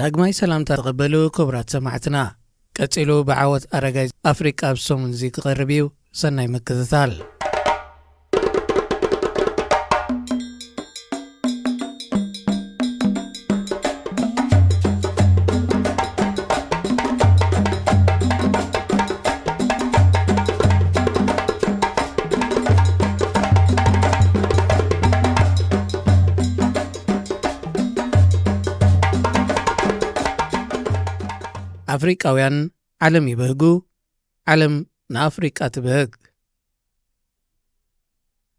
ዳግማይ ሰላምታ ተቐበሉ ክቡራት ሰማዕትና። ቀጺሉ ብዓወት ኣረጋይ ኣፍሪቃ ኣብ ሰሙን እዚ ክቐርብ እዩ። ሰናይ ምክትታል። ኣፍሪቃውያን ዓለም ይብህጉ፣ ዓለም ንኣፍሪቃ ትብህግ።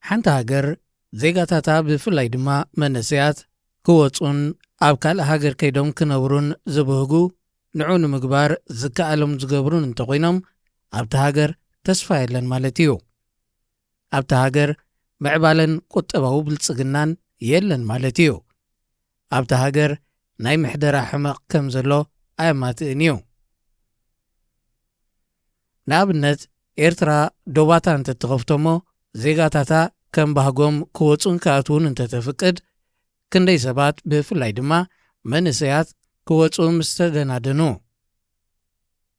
ሓንቲ ሃገር ዜጋታታ ብፍላይ ድማ መንእሰያት ክወጹን ኣብ ካልእ ሃገር ከይዶም ክነብሩን ዝብህጉ፣ ንዑ ንምግባር ዝከኣሎም ዝገብሩን እንተኾይኖም፣ ኣብቲ ሃገር ተስፋ የለን ማለት እዩ። ኣብቲ ሃገር ምዕባለን ቁጠባዊ ብልጽግናን የለን ማለት እዩ። ኣብቲ ሃገር ናይ ምሕደራ ሕመቕ ከም ዘሎ ኣየማትእን እዩ። ንኣብነት፣ ኤርትራ ዶባታ እንተትኸፍቶ እሞ፣ ዜጋታታ ከም ባህጎም ክወጹን ክኣትዉን እንተተፍቅድ፣ ክንደይ ሰባት ብፍላይ ድማ መንእሰያት ክወጹ ምስ ተደናደኑ።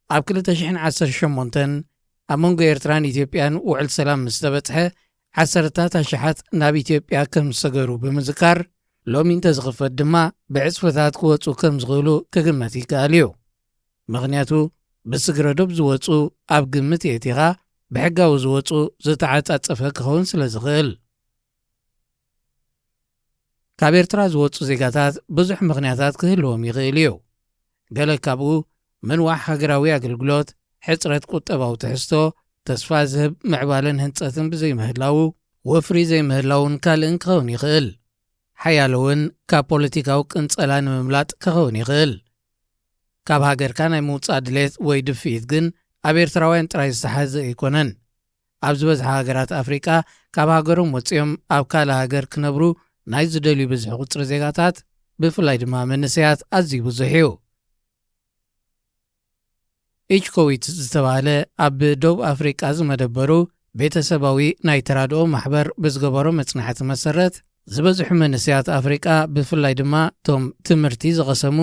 ኣብ ክልተ ሽሕን ዓሰርተ ሸሞንተን ኣብ መንጎ ኤርትራን ኢትዮጵያን ውዕል ሰላም ምስ ተበጽሐ፣ ዓሰርታት ኣሽሓት ናብ ኢትዮጵያ ከም ዝሰገሩ ብምዝካር፣ ሎሚ እንተዝኽፈት ድማ ብዕጽፍታት ክወጹ ከም ዝኽእሉ ክግመት ይከኣል እዩ። ምኽንያቱ፣ ብስግረ ዶብ ዝወጹ ኣብ ግምት የእቲኻ፣ ብሕጋዊ ዝወጹ ዝተዓጻጸፈ ክኸውን ስለ ዝኽእል። ካብ ኤርትራ ዝወጹ ዜጋታት ብዙሕ ምኽንያታት ክህልዎም ይኽእል እዩ። ገለ ካብኡ ምንዋሕ ሃገራዊ ኣገልግሎት፣ ሕጽረት ቁጠባዊ ትሕዝቶ፣ ተስፋ ዝህብ ምዕባለን ህንጸትን ብዘይምህላዉ፣ ወፍሪ ዘይምህላውን ካልእን ክኸውን ይኽእል። ሓያሎ እውን ካብ ፖለቲካዊ ቅንጸላ ንምምላጥ ክኸውን ይኽእል። ካብ ሃገርካ ናይ ምውጻእ ድሌት ወይ ድፍኢት ግን ኣብ ኤርትራውያን ጥራይ ዝተሓዘ ኣይኮነን። ኣብ ዝበዝሓ ሃገራት ኣፍሪቃ፣ ካብ ሃገሮም ወጺኦም ኣብ ካልእ ሃገር ክነብሩ ናይ ዝደልዩ ብዝሒ ቁጽሪ ዜጋታት፣ ብፍላይ ድማ መንእሰያት፣ ኣዝዩ ብዙሕ እዩ። ኢችኮዊት ዝተባህለ ኣብ ደቡብ ኣፍሪቃ ዝመደበሩ ቤተሰባዊ ናይ ተራድኦ ማሕበር ብዝገበሮ መጽናዕቲ መሰረት፣ ዝበዝሑ መንእሰያት ኣፍሪቃ፣ ብፍላይ ድማ እቶም ትምህርቲ ዝቐሰሙ፣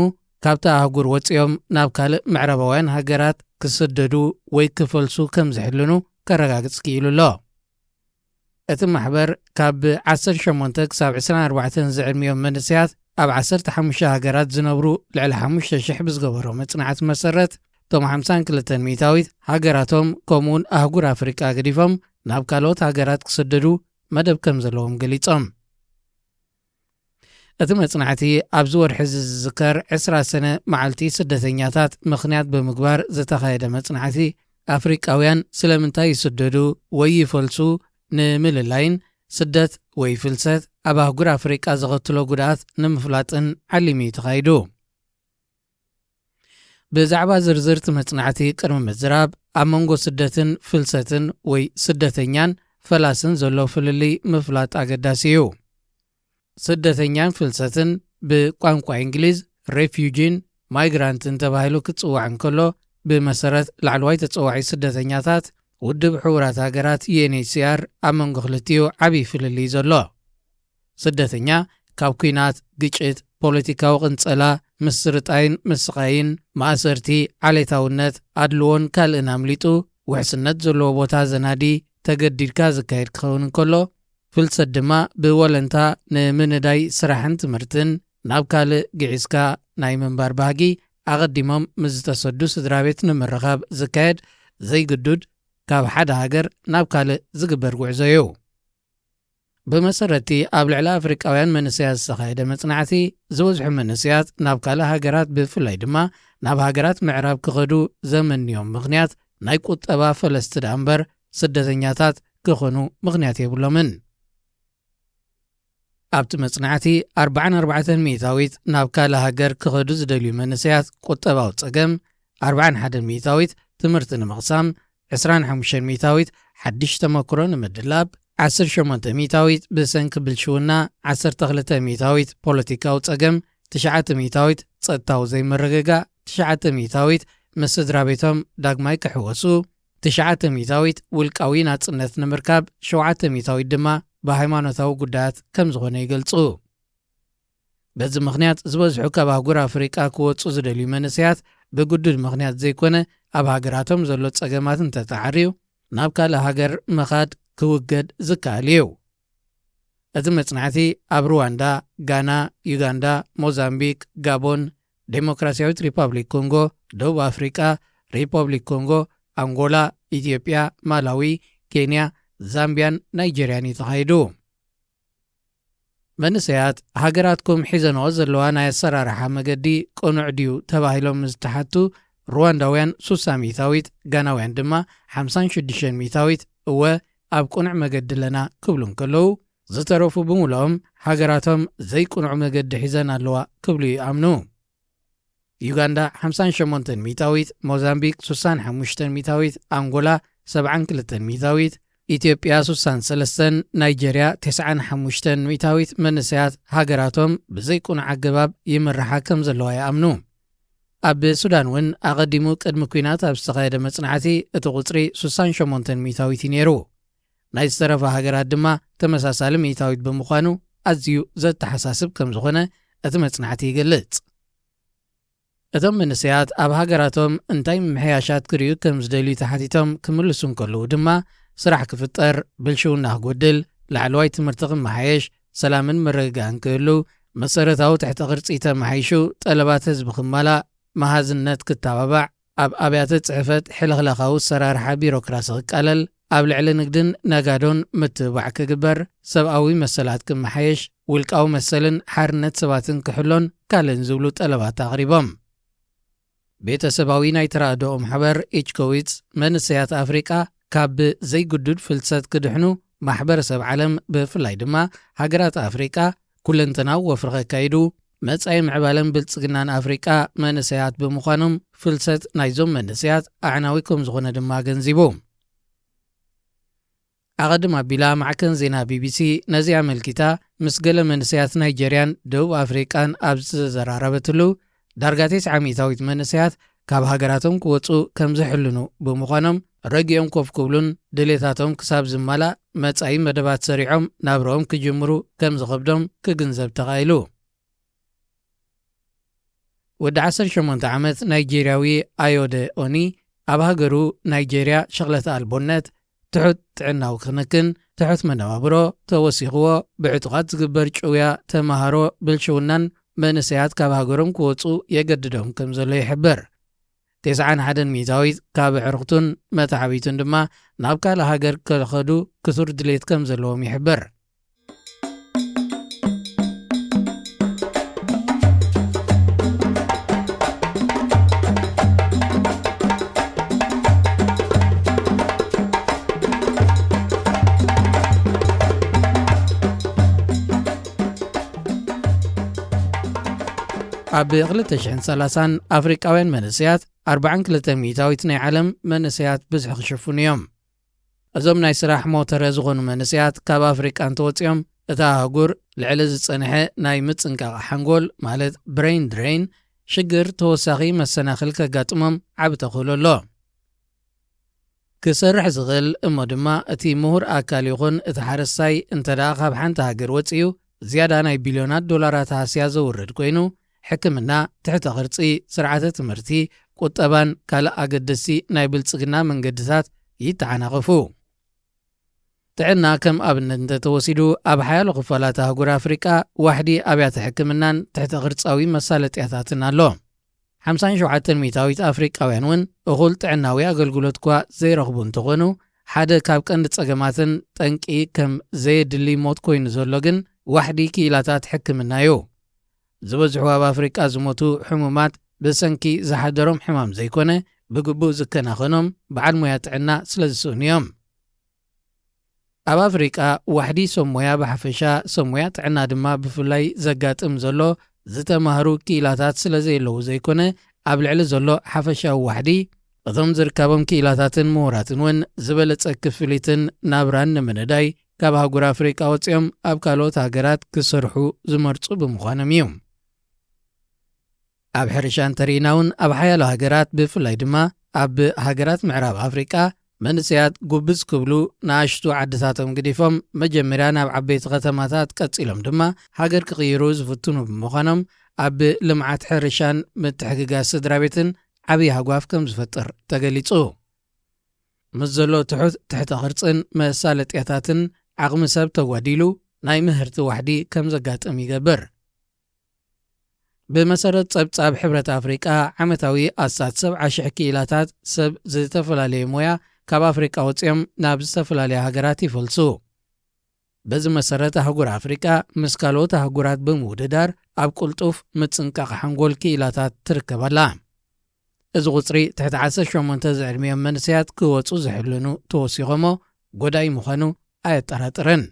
ካብታ ኣህጉር ወጺኦም ናብ ካልእ ምዕራባውያን ሃገራት ክስደዱ ወይ ክፈልሱ ከም ዝሕልኑ ከረጋግጽ ክኢሉ ኣሎ። እቲ ማሕበር ካብ ዓሰርተ ሸሞንተ ክሳብ ዕስራን ኣርባዕተን ዝዕድሚኦም መንእሰያት ኣብ ዓሰርተ ሓሙሽተ ሃገራት ዝነብሩ ልዕሊ ሓሙሽተ ሽሕ ብዝገበሮ መጽናዕቲ መሰረት፣ እቶም ሓምሳን ክልተን ሚእታዊት ሃገራቶም ከምኡውን ኣህጉር ኣፍሪቃ ገዲፎም ናብ ካልኦት ሃገራት ክስደዱ መደብ ከም ዘለዎም ገሊጾም። እቲ መጽናዕቲ ኣብዚ ወርሒ እዚ ዝዝከር ዕስራ ሰነ መዓልቲ ስደተኛታት ምኽንያት ብምግባር ዝተኻየደ መጽናዕቲ፣ ኣፍሪቃውያን ስለምንታይ ይስደዱ ወይ ይፈልሱ ንምልላይን ስደት ወይ ፍልሰት ኣብ ኣህጉር ኣፍሪቃ ዘኸትሎ ጉድኣት ንምፍላጥን ዓሊሙ እዩ ተኻይዱ። ብዛዕባ ዝርዝር እቲ መጽናዕቲ ቅድሚ ምዝራብ፣ ኣብ መንጎ ስደትን ፍልሰትን ወይ ስደተኛን ፈላስን ዘሎ ፍልልይ ምፍላጥ ኣገዳሲ እዩ። ስደተኛን ፍልሰትን ብቋንቋ እንግሊዝ ሬፊውጂን ማይግራንትን ተባሂሉ ክጽዋዕ እንከሎ፣ ብመሰረት ላዕለዋይ ተጸዋዒ ስደተኛታት ውድብ ሕቡራት ሃገራት ዩ ኤን ኤች ሲ ኣር ኣብ መንጎ ክልቲኡ ዓብዪ ፍልልይ ዘሎ። ስደተኛ ካብ ኲናት፣ ግጭት፣ ፖለቲካዊ ቅንጸላ፣ ምስርጣይን ምስቓይን፣ ማእሰርቲ፣ ዓሌታውነት፣ ኣድልዎን ካልእን ኣምሊጡ፣ ውሕስነት ዘለዎ ቦታ ዘናዲ ተገዲድካ ዝካየድ ክኸውን እንከሎ፣ ፍልሰት ድማ ብወለንታ ንምንዳይ ስራሕን ትምህርትን ናብ ካልእ ግዒዝካ ናይ ምንባር ባህጊ ኣቐዲሞም ምስ ዝተሰዱ ስድራ ቤት ንምርኻብ ዝካየድ ዘይግዱድ ካብ ሓደ ሃገር ናብ ካልእ ዝግበር ጉዕዞ እዩ። ብመሰረት'ቲ ኣብ ልዕሊ ኣፍሪቃውያን መንእሰያት ዝተኻየደ መጽናዕቲ፣ ዝበዝሑ መንእሰያት ናብ ካልእ ሃገራት፣ ብፍላይ ድማ ናብ ሃገራት ምዕራብ ክኸዱ ዘመንዮም ምኽንያት ናይ ቁጠባ ፈለስቲ ደኣ እምበር ስደተኛታት ክኾኑ ምኽንያት የብሎምን። ኣብቲ መጽናዕቲ፣ ኣርባዓን ኣርባዕተን ሚእታዊት ናብ ካልእ ሃገር ክኸዱ ዝደልዩ መንእሰያት ቁጠባዊ ጸገም፣ ኣርባዓን ሓደን ሚእታዊት ትምህርቲ ንምቕሳም፣ ዕስራን ሓሙሽተን ሚእታዊት ሓድሽ ተመክሮ ንምድላብ፣ ዓሰርተ ሸሞንተ ሚእታዊት ብሰንኪ ብልሽውና፣ ዓሰርተ ክልተ ሚእታዊት ፖለቲካዊ ጸገም፣ ትሽዓተ ሚእታዊት ጸጥታዊ ዘይምርግጋእ፣ ትሽዓተ ሚእታዊት ምስ ስድራ ቤቶም ዳግማይ ክሕወሱ፣ ትሽዓተ ሚእታዊት ውልቃዊ ናጽነት ንምርካብ፣ ሸውዓተ ሚእታዊት ድማ ብሃይማኖታዊ ጉዳያት ከም ዝኾነ ይገልጹ። በዚ ምኽንያት ዝበዝሑ ካብ ኣህጉር ኣፍሪቃ ክወጹ ዝደልዩ መንእሰያት ብግዱድ ምኽንያት ዘይኮነ ኣብ ሃገራቶም ዘሎ ጸገማት እንተተዓርዩ ናብ ካልእ ሃገር ምኻድ ክውገድ ዝከኣል እዩ። እቲ መጽናዕቲ ኣብ ሩዋንዳ፣ ጋና፣ ዩጋንዳ፣ ሞዛምቢክ፣ ጋቦን፣ ዴሞክራሲያዊት ሪፓብሊክ ኮንጎ፣ ደቡብ ኣፍሪቃ፣ ሪፓብሊክ ኮንጎ፣ ኣንጎላ፣ ኢትዮጵያ፣ ማላዊ፣ ኬንያ፣ ዛምቢያን ናይጀርያን እዩ ተኻይዱ። መንእሰያት ሃገራትኩም ሒዘንኦ ዘለዋ ናይ ኣሰራርሓ መገዲ ቅኑዕ ድዩ ተባሂሎም ምስ ተሓቱ፣ ሩዋንዳውያን ሱሳ ሚእታዊት፣ ጋናውያን ድማ ሓምሳን ሽዱሽተን ሚእታዊት እወ ኣብ ቅኑዕ መገዲ ኣለና ክብሉ እንከለዉ፣ ዝተረፉ ብምልኦም ሃገራቶም ዘይቅኑዕ መገዲ ሒዘን ኣለዋ ክብሉ ይኣምኑ። ዩጋንዳ ሓምሳን ሸሞንተን ሚእታዊት፣ ሞዛምቢክ ሱሳን ሓሙሽተን ሚእታዊት፣ ኣንጎላ ሰብዓን ክልተን ሚእታዊት፣ ኢትዮጵያ ሱሳን ሰለስተን፣ ናይጀርያ ተስዓን ሓሙሽተን ሚእታዊት መንእሰያት ሃገራቶም ብዘይቅኑዕ ኣገባብ ይምርሓ ከም ዘለዋ ይኣምኑ። ኣብ ሱዳን እውን ኣቐዲሙ ቅድሚ ኲናት ኣብ ዝተኻየደ መጽናዕቲ እቲ ቁጽሪ ሱሳን ሸሞንተን ሚእታዊት እዩ ነይሩ። ናይ ዝተረፋ ሃገራት ድማ ተመሳሳሊ ሚእታዊት ብምዃኑ ኣዝዩ ዘተሓሳስብ ከም ዝኾነ እቲ መጽናዕቲ ይገልጽ። እቶም መንእሰያት ኣብ ሃገራቶም እንታይ ምምሕያሻት ክርእዩ ከም ዝደልዩ ተሓቲቶም ክምልሱ እንከለዉ ድማ፣ ስራሕ ክፍጠር፣ ብልሽውና ክጎድል፣ ላዕለዋይ ትምህርቲ ክመሓየሽ፣ ሰላምን ምርግጋእን ክህሉ፣ መሰረታዊ ትሕተ ቅርጺ ተመሓይሹ፣ ጠለባት ህዝቢ ክማላእ፣ መሃዝነት ክተባባዕ፣ ኣብ ኣብያተ ጽሕፈት ሕልኽላኻዊ ኣሰራርሓ ቢሮክራሲ ክቃለል፣ ኣብ ልዕሊ ንግድን ነጋዶን ምትብባዕ ክግበር፣ ሰብኣዊ መሰላት ክመሓየሽ፣ ውልቃዊ መሰልን ሓርነት ሰባትን ክሕሎን ካልእን ዝብሉ ጠለባት ኣቕሪቦም። ቤተሰባዊ ናይ ተራድኦ ማሕበር ኢችኮዊትስ መንእሰያት ኣፍሪቃ ካብ ዘይግዱድ ፍልሰት ክድሕኑ፣ ማሕበረሰብ ዓለም ብፍላይ ድማ ሃገራት ኣፍሪቃ ኩለንተናዊ ወፍሪ ከካይዱ፣ መጻኢ ምዕባለን ብልጽግናን ኣፍሪቃ መንእሰያት ብምዃኖም ፍልሰት ናይዞም መንእሰያት ኣዕናዊ ከም ዝኾነ ድማ ኣገንዚቡ። ኣቐድም ኣቢላ ማዕከን ዜና ቢቢሲ ነዚ ኣመልኪታ ምስ ገለ መንእሰያት ናይጀርያን ደቡብ ኣፍሪቃን ኣብ ዝተዘራረበትሉ፣ ዳርጋ ተስዓ ሚእታዊት መንእሰያት ካብ ሃገራቶም ክወጹ ከም ዝሕልኑ ብምዃኖም፣ ረጊኦም ኮፍ ክብሉን ድሌታቶም ክሳብ ዝማላእ መጻኢ መደባት ሰሪዖም ናብርኦም ክጅምሩ ከም ዝኸብዶም ክግንዘብ ተኻኢሉ። ወዲ ዓሰርተ ሸሞንተ ዓመት ናይጄርያዊ ኣዮደ ኦኒ ኣብ ሃገሩ ናይጄርያ ሸቕለት ኣልቦነት፣ ትሑት ጥዕናዊ ክንክን፣ ትሑት መነባብሮ ተወሲኽዎ፣ ብዕጡቓት ዝግበር ጭውያ ተመሃሮ ብልሽውናን መንእሰያት ካብ ሃገሮም ክወጹ የገድዶም ከም ዘሎ ይሕብር። ተስዓን ሓደን ሚእታዊት ካብ ኣዕሩኽቱን መታዕብይቱን ድማ ናብ ካልእ ሃገር ከኸዱ ክሱር ድሌት ከም ዘለዎም ይሕብር። ኣብ ክልተ ሽሕን ሰላሳን ኣፍሪቃውያን መንእሰያት ኣርባዓን ክልተ ሚእታዊት ናይ ዓለም መንእሰያት ብዝሒ ክሽፍኑ እዮም። እዞም ናይ ስራሕ ሞተረ ዝኾኑ መንእሰያት ካብ ኣፍሪቃ እንተወጺኦም፣ እታ ኣህጉር ልዕሊ ዝጸንሐ ናይ ምጽንቃቕ ሓንጎል፣ ማለት ብሬን ድሬን፣ ሽግር ተወሳኺ መሰናኽል ከጋጥሞም ዓቢ ተኽእሎ ኣሎ። ክሰርሕ ዝኽእል እሞ ድማ እቲ ምሁር ኣካል ይኹን እቲ ሓረስታይ እንተ ደኣ ካብ ሓንቲ ሃገር ወጺኡ፣ ዝያዳ ናይ ቢልዮናት ዶላራት ሃስያ ዘውርድ ኮይኑ፣ ሕክምና፣ ትሕተ ቅርጺ፣ ስርዓተ ትምህርቲ፣ ቁጠባን ካልእ ኣገደስቲ ናይ ብልጽግና መንገድታት ይተዓናቐፉ። ጥዕና ከም ኣብነት እንተተወሲዱ፣ ኣብ ሓያሎ ክፋላት ኣህጉር ኣፍሪቃ ዋሕዲ ኣብያተ ሕክምናን ትሕተ ቅርጻዊ መሳለጥያታትን ኣሎ። ሓምሳን ሸውዓተን ሚእታዊት ኣፍሪቃውያን እውን እኹል ጥዕናዊ ኣገልግሎት እኳ ዘይረኽቡ እንተኾኑ፣ ሓደ ካብ ቀንዲ ጸገማትን ጠንቂ ከም ዘየድሊ ሞት ኮይኑ ዘሎ ግን ዋሕዲ ክኢላታት ሕክምና እዩ። ዝበዝሑ ኣብ ኣፍሪቃ ዝሞቱ ሕሙማት ብሰንኪ ዝሓደሮም ሕማም ዘይኮነ፣ ብግቡእ ዝከናኸኖም በዓል ሞያ ጥዕና ስለ ዝስእኑ እዮም። ኣብ ኣፍሪቃ ዋሕዲ ሰብ ሞያ ብሓፈሻ፣ ሰብ ሞያ ጥዕና ድማ ብፍላይ ዘጋጥም ዘሎ ዝተማህሩ ክኢላታት ስለ ዘየለዉ ዘይኮነ፣ ኣብ ልዕሊ ዘሎ ሓፈሻዊ ዋሕዲ እቶም ዝርካቦም ክኢላታትን ምሁራትን እውን ዝበለጸ ክፍሊትን ናብራን ንምንዳይ ካብ ኣህጉር ኣፍሪቃ ወጺኦም ኣብ ካልኦት ሃገራት ክሰርሑ ዝመርጹ ብምዃኖም እዩ። ኣብ ሕርሻ እንተርኢና እውን ኣብ ሓያሎ ሃገራት ብፍላይ ድማ ኣብ ሃገራት ምዕራብ ኣፍሪቃ መንእሰያት ጉብዝ ክብሉ ንኣሽቱ ዓድታቶም ግዲፎም መጀመርያ ናብ ዓበይቲ ከተማታት ቀጺሎም ድማ ሃገር ክቕይሩ ዝፍትኑ ብምዃኖም ኣብ ልምዓት ሕርሻን ምትሕግጋዝ ስድራ ቤትን ዓብዪ ሃጓፍ ከም ዝፈጥር ተገሊጹ። ምስ ዘሎ ትሑት ትሕተ ቅርጽን መሳለጥያታትን ዓቕሚ ሰብ ተጓዲሉ ናይ ምህርቲ ዋሕዲ ከም ዘጋጥም ይገብር። ብመሰረት ጸብጻብ ሕብረት ኣፍሪቃ ዓመታዊ ኣስታት ሰብዓ ሽሕ ክኢላታት ሰብ ዝተፈላለየ ሞያ ካብ ኣፍሪቃ ወጺኦም ናብ ዝተፈላለያ ሃገራት ይፈልሱ። በዚ መሰረት ኣህጉር ኣፍሪቃ ምስ ካልኦት ኣህጉራት ብምውድዳር ኣብ ቅልጡፍ ምጽንቃቕ ሓንጎል ክኢላታት ትርከብ ኣላ። እዚ ቁጽሪ ትሕቲ ዓሰርተ ሸሞንተ ዝዕድሚኦም መንእሰያት ክወጹ ዝሕልኑ ተወሲኾሞ ጎዳኢ ምዃኑ ኣየጠራጥርን።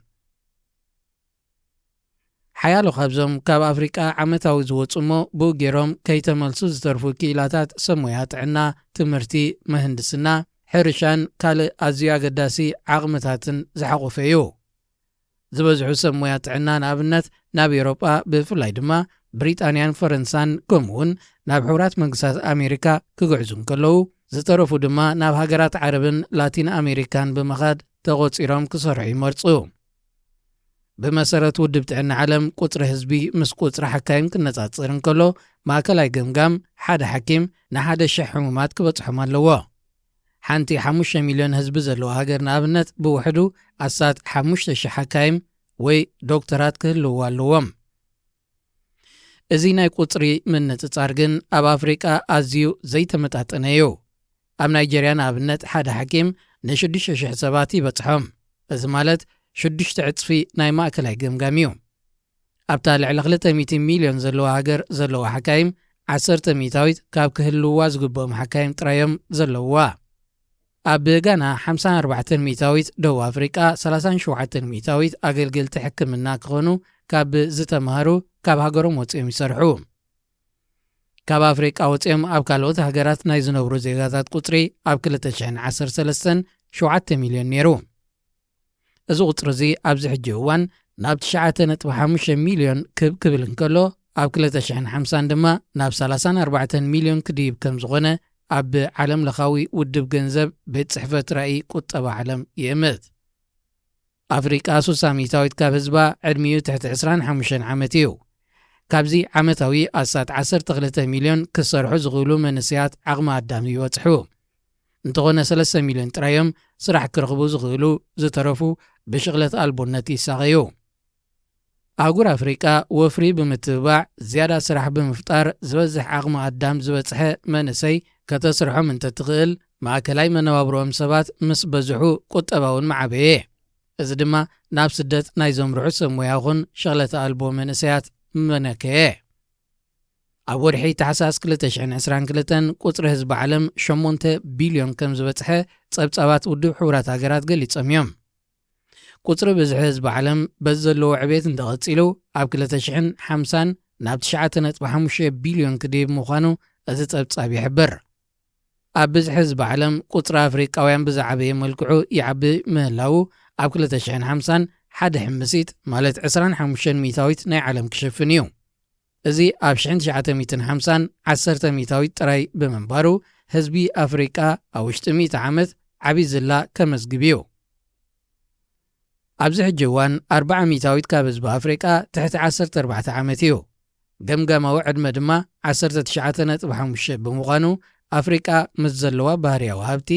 ሓያሎ ካብዞም ካብ ኣፍሪቃ ዓመታዊ ዝወጹ እሞ ብኡ ገይሮም ከይተመልሱ ዝተርፉ ክኢላታት ሰብ ሞያ ጥዕና፣ ትምህርቲ፣ ምህንድስና፣ ሕርሻን ካልእ ኣዝዩ ኣገዳሲ ዓቕምታትን ዝሓቖፈ እዩ። ዝበዝሑ ሰብ ሞያ ጥዕና ንኣብነት ናብ ኤውሮጳ ብፍላይ ድማ ብሪጣንያን ፈረንሳን ከምኡ እውን ናብ ሕቡራት መንግስታት ኣሜሪካ ክግዕዙ እንከለዉ ዝተረፉ ድማ ናብ ሃገራት ዓረብን ላቲን ኣሜሪካን ብምኻድ ተቖጺሮም ክሰርሑ ይመርጹ። ብመሰረት ውድብ ጥዕና ዓለም ቁጽሪ ህዝቢ ምስ ቁጽሪ ሓካይም ክነጻጸር እንከሎ ማእከላይ ገምጋም ሓደ ሓኪም ንሓደ ሽሕ ሕሙማት ክበጽሖም ኣለዎ። ሓንቲ ሓሙሽተ ሚልዮን ህዝቢ ዘለዋ ሃገር ንኣብነት ብውሕዱ ኣስታት ሓሙሽተ ሽሕ ሓካይም ወይ ዶክተራት ክህልውዋ ኣለዎም። እዚ ናይ ቁጽሪ ምንጽጻር ግን ኣብ ኣፍሪቃ ኣዝዩ ዘይተመጣጠነ እዩ። ኣብ ናይጀርያ ንኣብነት ሓደ ሓኪም ንሽዱሽተ ሽሕ ሰባት ይበጽሖም። እዚ ማለት ሽዱሽተ ዕጽፊ ናይ ማእከላይ ገምጋም እዩ። ኣብታ ልዕሊ ክልተ ሚእቲ ሚልዮን ዘለዋ ሃገር ዘለዋ ሓካይም ዓሰርተ ሚእታዊት ካብ ክህልውዋ ዝግብኦም ሓካይም ጥራዮም ዘለውዋ። ኣብ ጋና ሓምሳን ኣርባዕተን ሚእታዊት፣ ደቡብ ኣፍሪቃ ሰላሳን ሸውዓተን ሚእታዊት ኣገልገልቲ ሕክምና ክኾኑ ካብ ዝተምሃሩ ካብ ሃገሮም ወጺኦም ይሰርሑ። ካብ ኣፍሪቃ ወጺኦም ኣብ ካልኦት ሃገራት ናይ ዝነብሩ ዜጋታት ቁጽሪ ኣብ ክልተ ሽሕን ዓሰርተ ሰለስተን ሸውዓተ ሚልዮን ነይሩ። እዚ ቁጽሪ እዚ ኣብዚ ሕጂ እዋን ናብ ትሽዓተ ነጥቢ ሓሙሽተ ሚልዮን ክብ ክብል እንከሎ ኣብ ክልተ ሽሕን ሓምሳን ድማ ናብ ሰላሳን ኣርባዕተን ሚልዮን ክድይብ ከም ዝኾነ ኣብ ዓለም ለኻዊ ውድብ ገንዘብ ቤት ጽሕፈት ራእይ ቁጠባ ዓለም ይእምት። ኣፍሪቃ ሱሳ ሚእታዊት ካብ ህዝባ ዕድሚኡ ትሕቲ ዕስራን ሓሙሽተን ዓመት እዩ። ካብዚ ዓመታዊ ኣስታት ዓሰርተ ክልተ ሚልዮን ክሰርሑ ዝኽእሉ መንእሰያት ዓቕሚ ኣዳም ይበጽሑ። እንተኾነ ሰለስተ ሚልዮን ጥራዮም ስራሕ ክረኽቡ ዝኽእሉ፣ ዝተረፉ ብሽቕለት ኣልቦነት ይሳቐዩ። ኣህጉር ኣፍሪቃ ወፍሪ ብምትብባዕ ዝያዳ ስራሕ ብምፍጣር ዝበዝሕ ዓቕሚ ኣዳም ዝበጽሐ መንእሰይ ከተስርሖም እንተትኽእል ማእከላይ መነባብሮኦም ሰባት ምስ በዝሑ ቁጠባውን መዓበየ። እዚ ድማ ናብ ስደት ናይ ዘምርሑ ሰብ ሞያ ኹን ሸቕለተ ኣልቦ መንእሰያት መነከየ። ኣብ ወርሒ ታሕሳስ ክልተ ሽሕን ዕስራን ክልተን ቁጽሪ ህዝቢ ዓለም ሸሞንተ ቢልዮን ከም ዝበጽሐ ጸብጻባት ውድብ ሕቡራት ሃገራት ገሊጾም እዮም። ቁጽሪ ብዝሒ ህዝቢ ዓለም በዚ ዘለዎ ዕቤት እንተቐጺሉ ኣብ ክልተ ሽሕን ሓምሳን ናብ ትሽዓተ ነጥቢ ሓሙሽተ ቢልዮን ክድይብ ምዃኑ እዚ ጸብጻብ ይሕብር። ኣብ ብዝሒ ህዝቢ ዓለም ቁጽሪ ኣፍሪቃውያን ብዝዓበየ መልክዑ ይዓቢ ምህላዉ ኣብ ክልተ ሽሕን ሓምሳን ሓደ ሕምሲት ማለት ዕስራን ሓሙሽተን ሚእታዊት ናይ ዓለም ክሽፍን እዩ። እዚ ኣብ ሽሕን ትሽዓተ ሚእትን ሓምሳን ዓሰርተ ሚእታዊት ጥራይ ብምንባሩ ህዝቢ ኣፍሪቃ ኣብ ውሽጢ ሚእቲ ዓመት ዓቢ ዝላ ከመዝግብ እዩ። ኣብዚ ሕጂ እዋን ኣርብዓ ሚእታዊት ካብ ህዝቢ ኣፍሪቃ ትሕቲ ዓሰርተ ኣርባዕተ ዓመት እዩ። ገምጋማዊ ዕድመ ድማ ዓሰርተ ትሽዓተ ነጥቢ ሓሙሽተ ብምዃኑ ኣፍሪቃ ምስ ዘለዋ ባህርያዊ ሃብቲ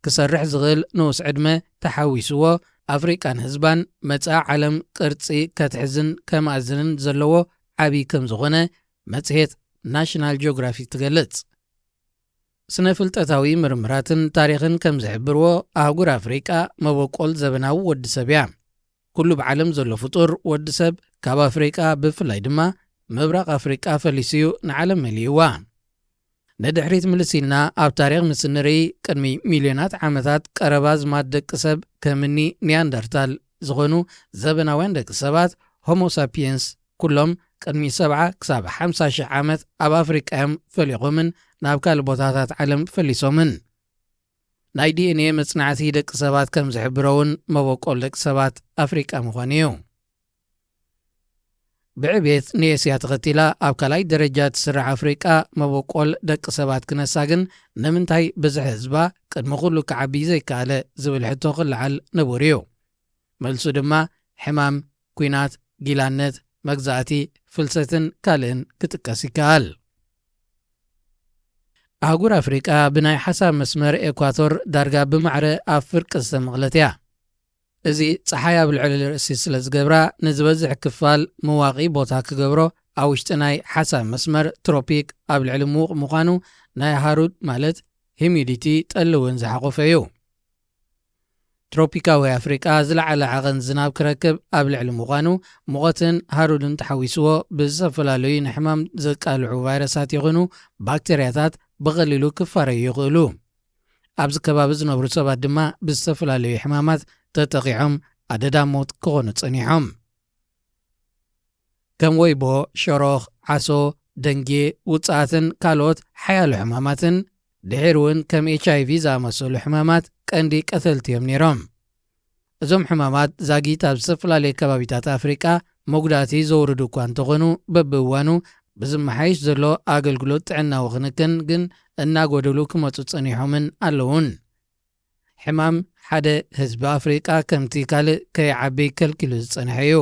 ክሰርሕ ዝኽእል ንኡስ ዕድመ ተሓዊስዎ ኣፍሪቃን ህዝባን መጻኢ ዓለም ቅርጺ ከትሕዝን ከማእዝንን ዘለዎ ዓቢ ከም ዝኾነ መጽሔት ናሽናል ጂኦግራፊ ትገልጽ። ስነ ፍልጠታዊ ምርምራትን ታሪኽን ከም ዝሕብርዎ ኣህጉር ኣፍሪቃ መበቆል ዘበናዊ ወዲ ሰብ እያ። ኩሉ ብዓለም ዘሎ ፍጡር ወዲ ሰብ ካብ ኣፍሪቃ ብፍላይ ድማ ምብራቕ ኣፍሪቃ ፈሊሱ እዩ ንዓለም መሊእዋ። ንድሕሪት ምልስ ኢልና ኣብ ታሪኽ ምስ እንርኢ ቅድሚ ሚልዮናት ዓመታት ቀረባ ኣዝማድ ደቂ ሰብ ከምኒ ኒያንደርታል ዝኾኑ ዘበናውያን ደቂ ሰባት ሆሞ ሳፒየንስ ኩሎም ቅድሚ ሰብዓ ክሳብ ሓምሳ ሽሕ ዓመት ኣብ ኣፍሪቃ እዮም ፈሊቖምን ናብ ካልእ ቦታታት ዓለም ፈሊሶምን። ናይ ዲ ኤን ኤ መጽናዕቲ ደቂ ሰባት ከም ዝሕብሮ እውን መበቆል ደቂ ሰባት ኣፍሪቃ ምዃኑ እዩ። ብዕቤት ንኤስያ ተኸቲላ ኣብ ካልኣይ ደረጃ ትስራሕ ኣፍሪቃ መበቆል ደቂ ሰባት ክነሳ ግን ንምንታይ ብዝሒ ህዝባ ቅድሚ ኩሉ ክዓቢ ዘይከኣለ ዝብል ሕቶ ክለዓል ንቡር እዩ። መልሱ ድማ ሕማም፣ ኲናት፣ ጊላነት፣ መግዛእቲ፣ ፍልሰትን ካልእን ክጥቀስ ይከኣል። ኣህጉር ኣፍሪቃ ብናይ ሓሳብ መስመር ኤኳቶር ዳርጋ ብማዕረ ኣብ ፍርቂ ዝተመቕለት እያ። እዚ ጸሓይ ኣብ ልዕሊ ርእሲ ስለ ዝገብራ ንዝበዝሕ ክፋል ምዋቒ ቦታ ክገብሮ ኣብ ውሽጢ ናይ ሓሳብ መስመር ትሮፒክ ኣብ ልዕሊ ምዉቕ ምዃኑ ናይ ሃሩድ ማለት ሂሚዲቲ ጠሊ እውን ዝሓቖፈ እዩ። ትሮፒካዊ ኣፍሪቃ ዝለዓለ ዓቐን ዝናብ ክረክብ ኣብ ልዕሊ ምዃኑ ሙቐትን ሃሩድን ተሓዊስዎ ብዝተፈላለዩ ንሕማም ዘቃልዑ ቫይረሳት ይኹኑ ባክቴርያታት ብቐሊሉ ክፋረዩ ይኽእሉ። ኣብዚ ከባቢ ዝነብሩ ሰባት ድማ ብዝተፈላለዩ ሕማማት ተጠቒዖም ኣደዳ ሞት ክኾኑ ጸኒሖም። ከም ወይቦ፣ ሸሮኽ፣ ዓሶ፣ ደንጌ፣ ውጽኣትን ካልኦት ሓያሎ ሕማማትን ድሒር እውን ከም ኤች ኣይ ቪ ዝኣመሰሉ ሕማማት ቀንዲ ቀተልቲ እዮም ነይሮም። እዞም ሕማማት ዛጊት ኣብ ዝተፈላለዩ ከባቢታት ኣፍሪቃ መጉዳእቲ ዘውርዱ እኳ እንተኾኑ በብእዋኑ ብዝመሓየሽ ዘሎ ኣገልግሎት ጥዕናዊ ክንክን ግን እናጎደሉ ክመጹ ጸኒሖምን ኣለውን። ሕማም ሓደ ህዝቢ ኣፍሪቃ ከምቲ ካልእ ከይዓቢ ከልኪሉ ዝጸንሐ እዩ።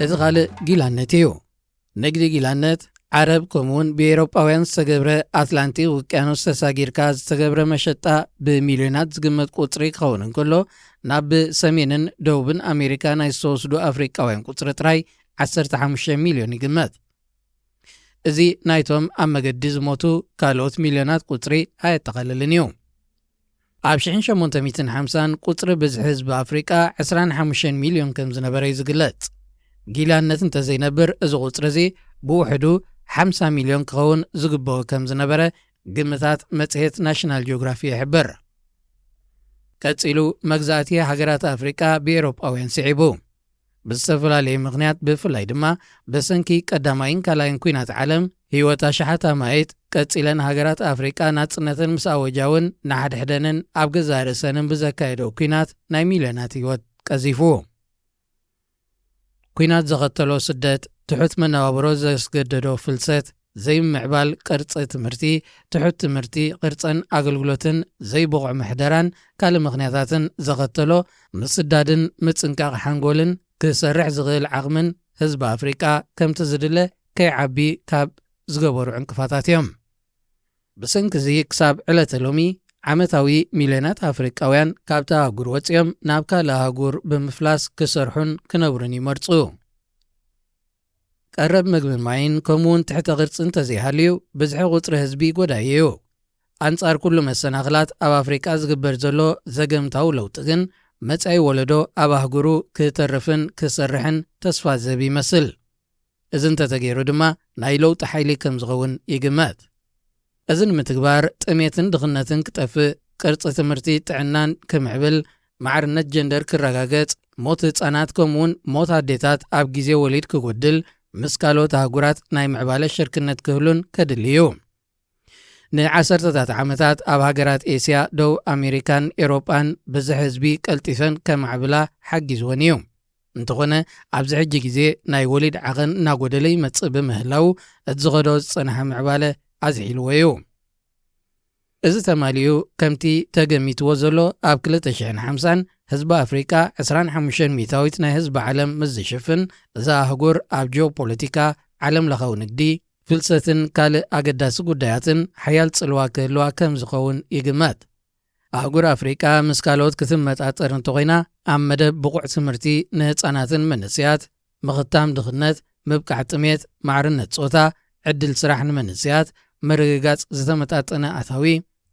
እዚ ካልእ ጊላነት እዩ። ንግዲ ጊላነት ዓረብ ከምኡውን ብኤውሮጳውያን ዝተገብረ ኣትላንቲክ ውቅያኖስ ተሳጊርካ ዝተገብረ መሸጣ ብሚልዮናት ዝግመት ቁጽሪ ክኸውን እንከሎ ናብ ሰሜንን ደቡብን ኣሜሪካ ናይ ዝተወስዱ ኣፍሪቃውያን ቁጽሪ ጥራይ ዓሰርተ ሓሙሽተ ሚልዮን ይግመት። እዚ ናይቶም ኣብ መገዲ ዝሞቱ ካልኦት ሚልዮናት ቁጽሪ ኣየጠቓልልን እዩ። ኣብ ሽሕን ሸሞንተ ሚእትን ሓምሳን ቁጽሪ ብዝሒ ህዝቢ ኣፍሪቃ ዕስራን ሓሙሽተን ሚልዮን ከም ዝነበረ እዩ ዝግለጽ። ጊላነት እንተዘይነብር እዚ ቁጽሪ እዚ ብውሕዱ ሓምሳ ሚልዮን ክኸውን ዝግብኦ ከም ዝነበረ ግምታት መጽሔት ናሽናል ጂኦግራፊ ይሕብር። ቀጺሉ መግዛእቲ ሃገራት ኣፍሪቃ ብኤውሮጳውያን ስዒቡ። ብዝተፈላለየ ምኽንያት ብፍላይ ድማ ብሰንኪ ቀዳማይን ካልኣይን ኲናት ዓለም ህይወት ኣሽሓት ኣማኢት ቀጺለን ሃገራት ኣፍሪቃ ናጽነተን ምስ ኣወጃ እውን ንሓድሕደንን ኣብ ገዛእ ርእሰንን ብዘካየደኦ ኲናት ናይ ሚልዮናት ህይወት ቀዚፉ። ኲናት ዘኸተሎ ስደት፣ ትሑት መነባብሮ ዘስገደዶ ፍልሰት፣ ዘይምምዕባል ቅርጺ ትምህርቲ፣ ትሑት ትምህርቲ፣ ቅርጽን ኣገልግሎትን፣ ዘይብቑዕ ምሕደራን ካልእ ምኽንያታትን ዘኸተሎ ምስዳድን ምጽንቃቕ ሓንጎልን ክሰርሕ ዝኽእል ዓቕምን ህዝቢ ኣፍሪቃ ከምቲ ዝድለ ከይዓቢ ካብ ዝገበሩ ዕንቅፋታት እዮም። ብሰንኪ እዚ ክሳብ ዕለተ ሎሚ ዓመታዊ ሚልዮናት ኣፍሪቃውያን ካብታ ኣህጉር ወጺኦም ናብ ካልእ ኣህጉር ብምፍላስ ክሰርሑን ክነብሩን ይመርጹ። ቀረብ ምግብን ማይን ከምኡውን ትሕተ ቅርጺ እንተዘይሃልዩ ብዝሒ ቁጽሪ ህዝቢ ጎዳኢ እዩ። ኣንጻር ኩሉ መሰናኽላት ኣብ ኣፍሪቃ ዝግበር ዘሎ ዘገምታዊ ለውጢ ግን መጻኢ ወለዶ ኣብ ኣህጉሩ ክተርፍን ክሰርሕን ተስፋ ዝህብ ይመስል። እዚ እንተተገይሩ ድማ ናይ ለውጢ ሓይሊ ከም ዝኸውን ይግመት። እዚ ንምትግባር ጥሜትን ድኽነትን ክጠፍእ፣ ቅርጺ ትምህርቲ ጥዕናን ክምዕብል፣ ማዕርነት ጀንደር ክረጋገጽ፣ ሞት ህጻናት ከምኡውን ሞት ኣዴታት ኣብ ግዜ ወሊድ ክጎድል፣ ምስ ካልኦት ኣህጉራት ናይ ምዕባለ ሽርክነት ክህሉን ከድሊ እዩ። ንዓሰርተታት ዓመታት ኣብ ሃገራት ኤስያ፣ ደቡብ ኣሜሪካን ኤውሮጳን ብዝሒ ህዝቢ ቀልጢፈን ከማዕብላ ሓጊዝወን እዩ። እንተኾነ ኣብዚ ሕጂ ግዜ ናይ ወሊድ ዓቐን እናጎደለ ይመጽእ ብምህላው እቲ ዝኸዶ ዝጸንሐ ምዕባለ ኣዝሒልዎ እዩ። እዚ ተማሊኡ ከምቲ ተገሚትዎ ዘሎ ኣብ ክልተ ሽሕን ሓምሳን ህዝቢ ኣፍሪቃ ዕስራን ሓሙሽተን ሚእታዊት ናይ ህዝቢ ዓለም ምስ ዝሽፍን እዛ ኣህጉር ኣብ ጂኦፖለቲካ፣ ዓለም ለኻዊ ንግዲ፣ ፍልሰትን ካልእ ኣገዳሲ ጉዳያትን ሓያል ጽልዋ ክህልዋ ከም ዝኸውን ይግመት። ኣህጉር ኣፍሪቃ ምስ ካልኦት ክትመጣጠር እንተኾይና ኣብ መደብ ብቑዕ ትምህርቲ ንህጻናትን መንእሰያት፣ ምኽታም ድኽነት፣ ምብቃዕ ጥሜት፣ ማዕርነት ጾታ፣ ዕድል ስራሕ ንመንእሰያት፣ ምርግጋጽ ዝተመጣጠነ ኣታዊ፣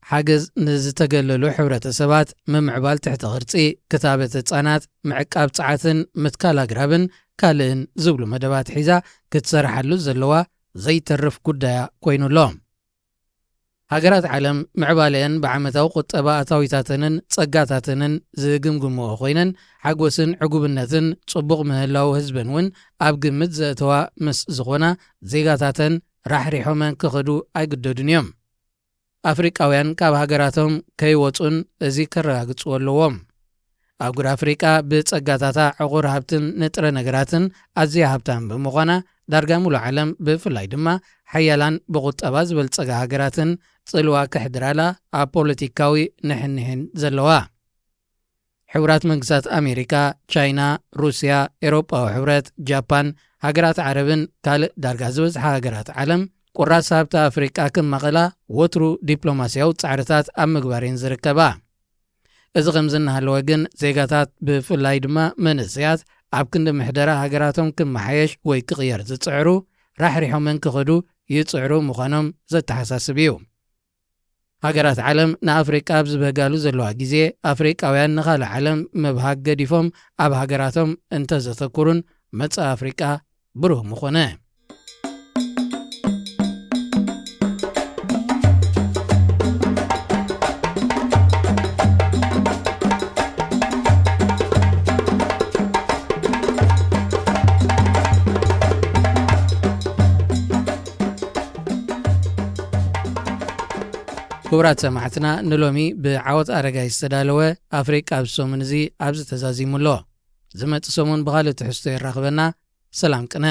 ሓገዝ ንዝተገለሉ ሕብረተሰባት፣ ምምዕባል ትሕተ ቅርጺ፣ ክታበት ህጻናት፣ ምዕቃብ ጸዓትን ምትካል ኣግራብን ካልእን ዝብሉ መደባት ሒዛ ክትሰርሓሉ ዘለዋ ዘይተርፍ ጉዳያ ኮይኑ ኣሎ። ሃገራት ዓለም ምዕባለአን ብዓመታዊ ቁጠባ ኣታዊታተንን ጸጋታተንን ዝግምግምኦ ኮይነን፣ ሓጎስን ዕጉብነትን ጽቡቕ ምህላው ህዝበን እውን ኣብ ግምት ዘእተዋ ምስ ዝኾና፣ ዜጋታተን ራሕሪሖመን ክኸዱ ኣይግደዱን እዮም። ኣፍሪቃውያን ካብ ሃገራቶም ከይወጹን እዚ ከረጋግጽዎ ኣለዎም። ኣህጉር ኣፍሪቃ ብጸጋታታ፣ ዕቑር ሃብትን ንጥረ ነገራትን ኣዝያ ሃብታም ብምዃና፣ ዳርጋ ሙሉእ ዓለም፣ ብፍላይ ድማ ሓያላን ብቁጠባ ዝበልጸጋ ሃገራትን፣ ጽልዋ ከሕድራላ ኣብ ፖለቲካዊ ንሕንሕን ዘለዋ። ሕቡራት መንግስታት ኣሜሪካ፣ ቻይና፣ ሩስያ፣ ኤውሮጳዊ ሕብረት፣ ጃፓን፣ ሃገራት ዓረብን ካልእ ዳርጋ ዝበዝሓ ሃገራት ዓለም፣ ቁራስ ሃብቲ ኣፍሪቃ ክማቐላ ወትሩ ዲፕሎማስያዊ ጻዕርታት ኣብ ምግባር እየን ዝርከባ። እዚ ከምዚ እናሃለወ ግን፣ ዜጋታት ብፍላይ ድማ መንእሰያት ኣብ ክንዲ ምሕደራ ሃገራቶም ክመሓየሽ ወይ ክቕየር ዝጽዕሩ፣ ራሕሪሖመን ክኸዱ ይጽዕሩ ምዃኖም ዘተሓሳስብ እዩ። ሃገራት ዓለም ንኣፍሪቃ ኣብ ዝበህጋሉ ዘለዋ ግዜ፣ ኣፍሪቃውያን ንኻልእ ዓለም ምብሃግ ገዲፎም ኣብ ሃገራቶም እንተዘተኩሩን፣ መጻኢ ኣፍሪቃ ብሩህ ምኾነ። ክቡራት ሰማዕትና፣ ንሎሚ ብዓወት ኣረጋይ ዝተዳለወ ኣፍሪቃ ኣብዚ ሰሙን እዚ ኣብዚ ተዛዚሙ ኣሎ። ዝመጽእ ሰሙን ብኻልእ ትሕዝቶ የራኽበና። ሰላም ቅነ።